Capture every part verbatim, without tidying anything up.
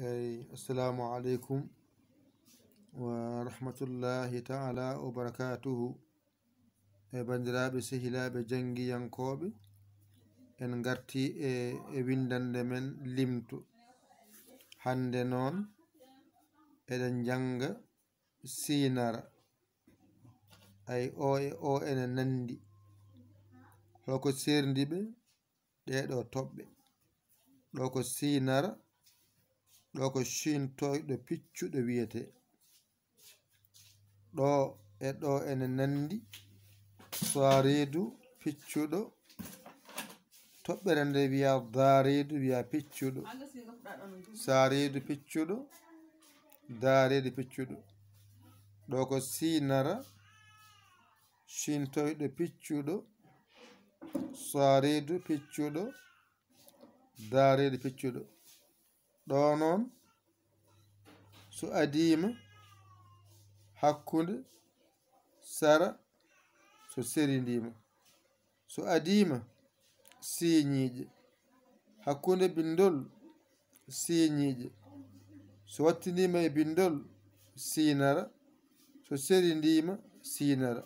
Eyi, assalamu aleykum wa rahmatullahi ta'ala wa barakatuhu. E banndiraaɓe, sehilaaɓe, janngiyankooɓe, en ngarti e, e winndannde men limto. Hannde noon, eɗen njannga siinara. Ay, o e o ene nanndi. Hol ko seerndi ɓe? Ɗee ɗoo toɓɓe. Ɗo ko siinara, ɗo ko ciintoyɗo piccuɗo wiyetee. Ɗo e ɗo ene nanndi, saariidu piccuɗo. Toɓɓere nde wiya daariidu, wiya piccuɗo. Saariidu piccuɗo, daariidu piccuɗo. Ɗo ko siinara, ciintoyɗo piccuɗo, saariidu piccuɗo, daariidu piccuɗo. Ɗo noon, so adiima hakkunde, sara, so serindiima. So adiima siiñiiƴe, hakkunde binndol siiñiiƴe. So wattindiima e binndol siinara, so serindiima siinara.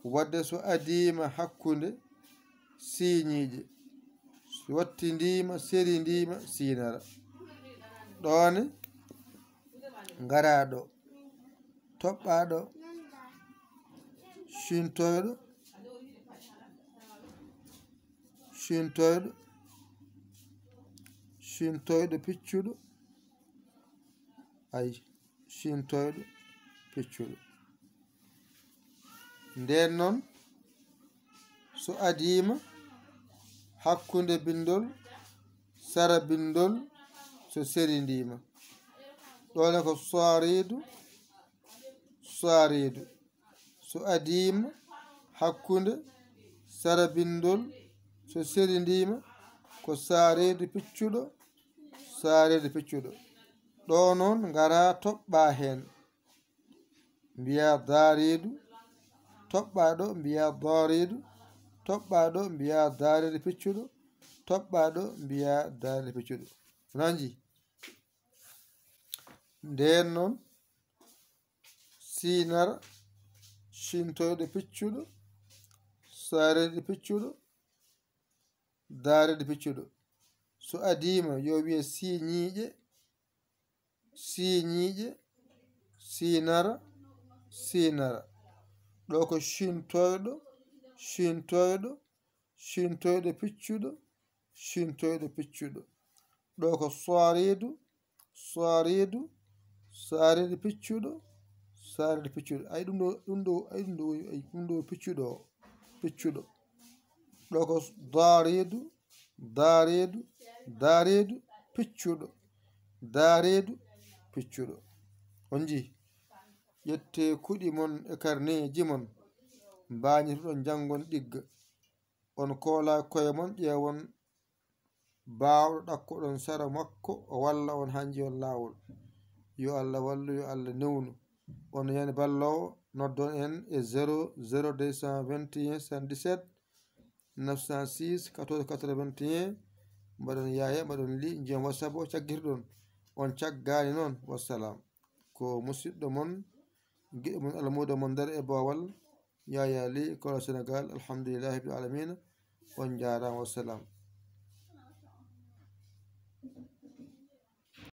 Waɗde so adiima hakkunde siiñiiƴe, so wattindiima, serindiima siinara. Ɗoone ngaraaɗo, toɓɓaaɗo, ciintoyɗo, ciintoyɗo, ciintoyɗo piccuɗo, ay, ciintoyɗo piccuɗo. Ndeen noon, so adiima hakkunde binndol, sara binndol, so serindiima. Ɗoone ko saariidu, saariidu. So adiima hakkunde, sara binndol, so serindiima, ko saariidu piccuɗo, saariidu piccuɗo. Ɗo noon ngara toɓɓa heen. Mbiya daariidu, toɓɓa ɗo, mbiya daariidu, toɓɓa ɗo, mbiya daariidu piccuɗo, toɓɓa ɗo, mbiya daariidu piccuɗo. Nanji? Ndeen noon, siinara, ciintoyɗo piccuɗo, saariidu piccuɗo, daariidu piccuɗo. So adiima, yo wiye siiñiiƴe, siiñiiƴe, siinara, siinara. Ɗo ko ciintoyɗo, ciintoyɗo, ciintoyɗo piccuɗo, ciintoyɗo piccuɗo. Ɗo ko saariidu, saariidu, saariidu piccuɗo, saariidu piccuɗo. Ay, ɗum ɗo, ɗum ɗo, ay, ɗum ɗo, ay, ɗum ɗo piccuɗo o, piccuɗo. Ɗo ko daariidu, daariidu, daariidu piccuɗo, daariidu piccuɗo. On njii? Ƴettee kuɗi mon e karneeji mon, mbaañitoɗon, njanngon ɗigga. On koola koye mon, ƴeewon baawɗo ɗakkoɗon sara makko, o walla on haa njiyon laawol. Yo Allah wallu, yo Allah newnu. On yani balloowo, noddon en e zéro zéro deux cent vingt et un soixante-dix-sept neuf cent six quatorze quatre-vingt-un. Mbaɗon yaaya, mbaɗon li, njiyon WhatsApp o, caggitoɗon. On caggaani noon. Wassalam. Ko musiɗɗo mon, giɗo mon, almuudo mon nder e boowal, Yaya Li, Kolo Senegal. Alhamdulillahi rabbil alamina. On njaaraama, wassalam.